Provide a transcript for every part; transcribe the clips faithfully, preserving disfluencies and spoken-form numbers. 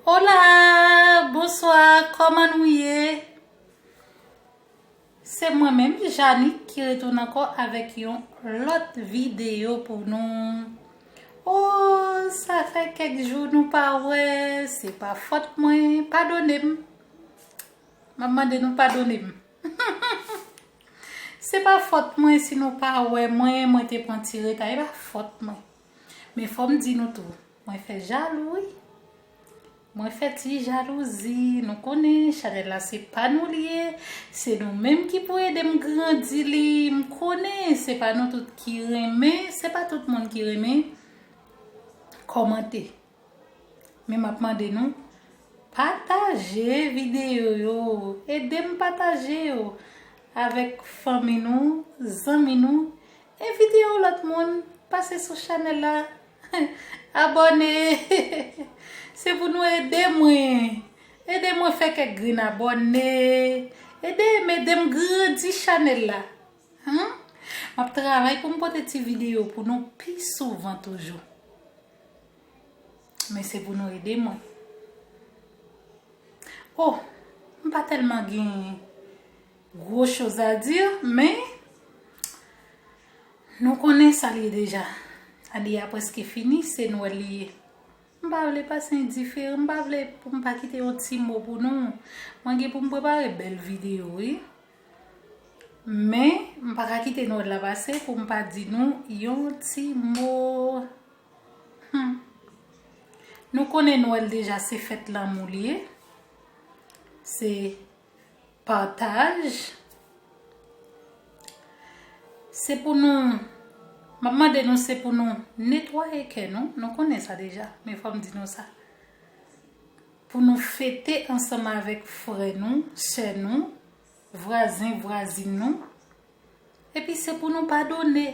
Hola, bonswa, kòman nou ye? Se mwen menm, Janik, ki retounen ankò avèk yon lòt videyo pou nou. Oh, sa fè kèk jou nou pa wè, se pa fòt mwen, padone m. M ap mande nou padone m. Se pa fòt mwen si nou pa wè mwen, mwen te pran ti reta, e pa fòt mwen. Men fò m di nou tou, mwen fè jalou, wi. Mwen fè ti jalouzi, nou konnen, chanèl la se pa nou li ye, se nou menm ki pou ede m grandi li, m konnen, se pa nou tout ki renmen, se pa tout moun ki renmen kòmante. Men m ap mande nou, pataje videyo yo, ede m pataje yo avèk fanmi nou, zanmi nou, envite yon lòt moun, pase sou chanèl la, abòne. Se pou nou ede mwen, ede mwen fè kèk grenn abòne, ede m, ede m grandi chanèl la. Hmm? M ap travay pou m pote ti videyo pou nou pi souvan toujou. Men se pou nou ede mwen. Oh, m pa tèlman gen gwo choz a di, men nou konnen sa l ye deja. Ane a prèske fini, se Nwèl li ye. M pa vle pase endiferan, m pa vle pou m pa kite yon ti mo pou nou. Mwen gen pou m prepare bèl videyo, wi. Men, m pa ka kite Nwèl la pase pou m pa di nou yon ti mo. Hmm. Nou konnen Nwèl deja se fèt lanmou li ye. Se pataj. Se pou nou, m ap mande nou, se pou nou netwaye kè nou. Nou konnen sa deja, men fò m di nou sa. Pou nou fete ansanm avèk frè nou, sè nou, vwazen, vwazin nou. Epi se pou nou padone.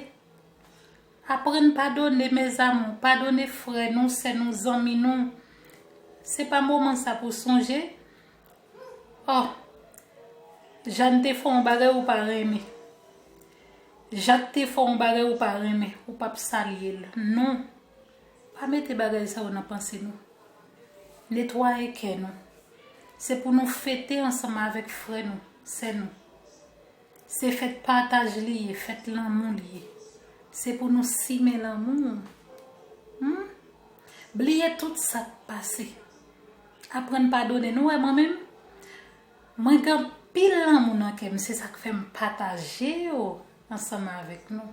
Aprann padone, mes amours. Padone frè nou, sè nou, zanmi nou. Se pa moman sa pou sonje. Oh, Jàn te fè yon bagay ou pa renmen. Jak te fè yon bagay ou pa renmen, ou p ap salye l. Non. Pa mete bagay sa yo nan panse nou. Netwaye kè nou. Se pou nou fete ansanm avèk frè nou, sè nou. Se fèt pataj li ye, fèt lanmou li ye. Se pou nou simen lanmou. Hmm? Bliye tout sa k pase. Aprann padone. Nou wè mwen menm, mwen gen anpil lanmou nan kè m, se sa k fè m pataje yo ansanm avèk nou.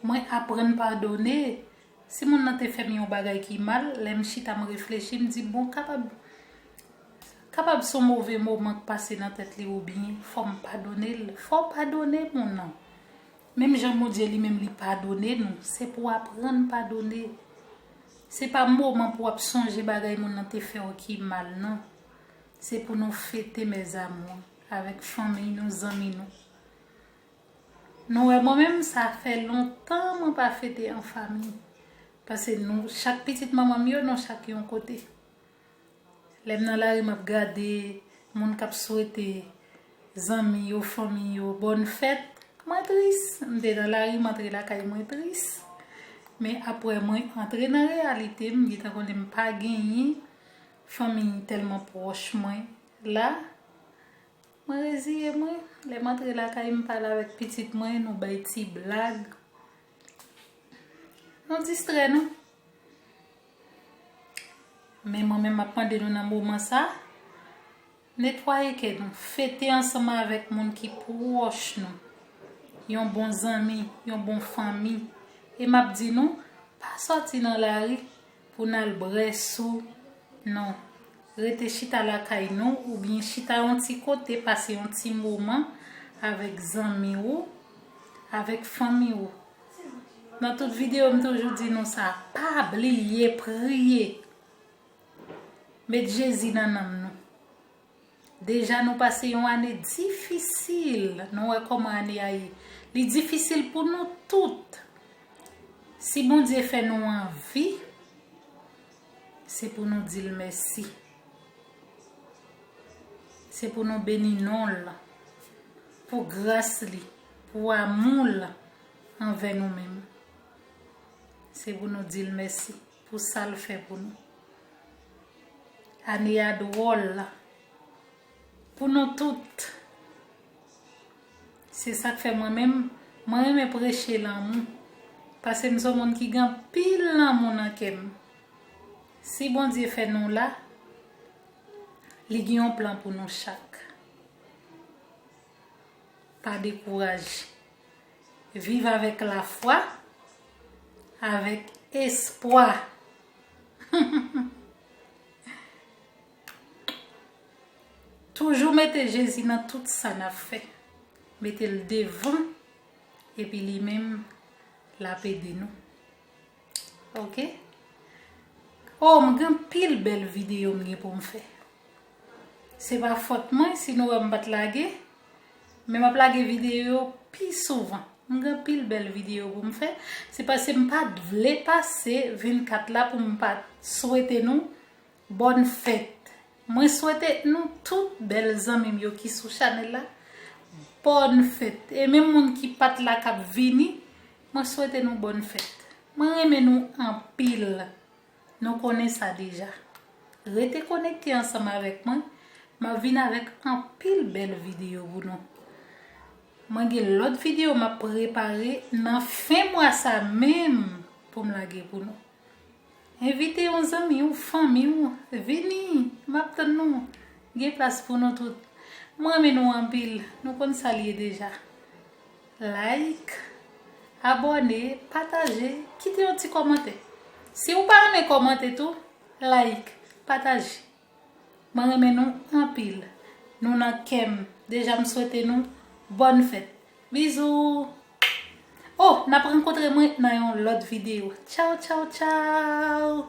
Mwen aprann padone. Si moun nan te fè m yon bagay ki mal, lè m chita m reflechi, m di, bon, kapab, kapab se yon move moman k pase nan tèt li oubyen fò m padone l. Fò w padone moun nan. Menm jan Bondye li menm li padone nou, se pou w aprann padone. Se pa moman pou w ap sonje bagay moun nan te fè w ki mal, non. Se pou nou fete, mes amours, avèk fanmi nou, zanmi nou. Nou wè, mwen menm, sa fè lontan mwen pa fete an fanmi. Paske nou, chak pitit manman m yo, nou chak yon kote. Lè m nan lari, m ap gade moun k ap swete zanmi yo, fanmi yo, bòn fèt, mwen tris. M te nan lari, m antre lakay mwen tris. Men apre mwen antre nan reyalite, m gentan konnen m pa genyen fanmi tèlman pwòch mwen la. Mwen reziye mwen. Lè m antre lakay, m pale avèk pitit mwen, nou bay ti blag. Nou distrè nou. Men mwen menm, m ap mande nou nan moman sa, netwaye kè nou, fete ansanm avèk moun ki pwòch nou. Yon bon zanmi, yon bon fanmi. E m ap di nou, pa sòti nan lari pou n al bwè sou, non. Rete chita lakay nou, oubyen chita yon ti kote, pase yon ti moman avèk zanmi w, avèk fanmi w. Nan tout videyo, m toujou di nou sa, pa bliye priye. Met Jezi nan nanm nou. Deja nou pase yon ane difisil. Nou wè kòman ane a ye. Li difisil pou nou tout. Si Bondye fè nou an vi, se pou nou di l mèsi. Se pou nou beni non l, pou gras li, pou amou l anvè nou menm. Se pou nou di l mèsi pou sa l fè pou nou. Ane a dwòl pou nou tout. Se sa k fè mwen menm, mwen renmen preche lanmou. Paske m se yon moun ki gen anpil lanmou nan kè m. Si Bondye fè nou la, li gen yon plan pou nou chak. Pa dekouraje. Viv avèk lafwa, avèk espwa. Toujou mete Jezi nan tout sa n ap fè. Mete l devan, epi li menm, l ap ede nou. Oke? Oh, m gen anpil bèl videyo m gen pou m fè. Se pa fòt mwen si nou wè m pa t lage, men m ap lage videyo pi souvan. M gen anpil bèl videyo pou m fè. Se paske m pa t vle pase vennkat la pou m pa t swete nou bòn fèt. Mwen swete nou tout bèl zanmi m yo ki sou chanèl la bòn fèt. E menm moun ki pa t la k ap vini, mwen swete nou bòn fèt. Mwen renmen nou anpil. Nou konnen sa deja. Rete konekte ansanm avèk mwen. M ap vin avèk anpil bèl videyo pou nou. Mwen gen lòt videyo m ap prepare nan fen mwa sa menm pou m lage pou nou. Envite yon zanmi w, fanmi w, vini, m ap tann nou. Gen plas pou nou tout. Mwen renmen nou anpil. Nou konn sa l ye deja. Like, abòne, pataje, kite yon ti kòmantè. Si w pa renmen kòmante tou, like, pataje. Mwen renmen nou anpil. Nou nan kè m. Deja m swete nou bòn fèt. Bizou. Oh, n ap rankontre mwen nan yon lòt videyo. Tchaw, tchaw, tchaw.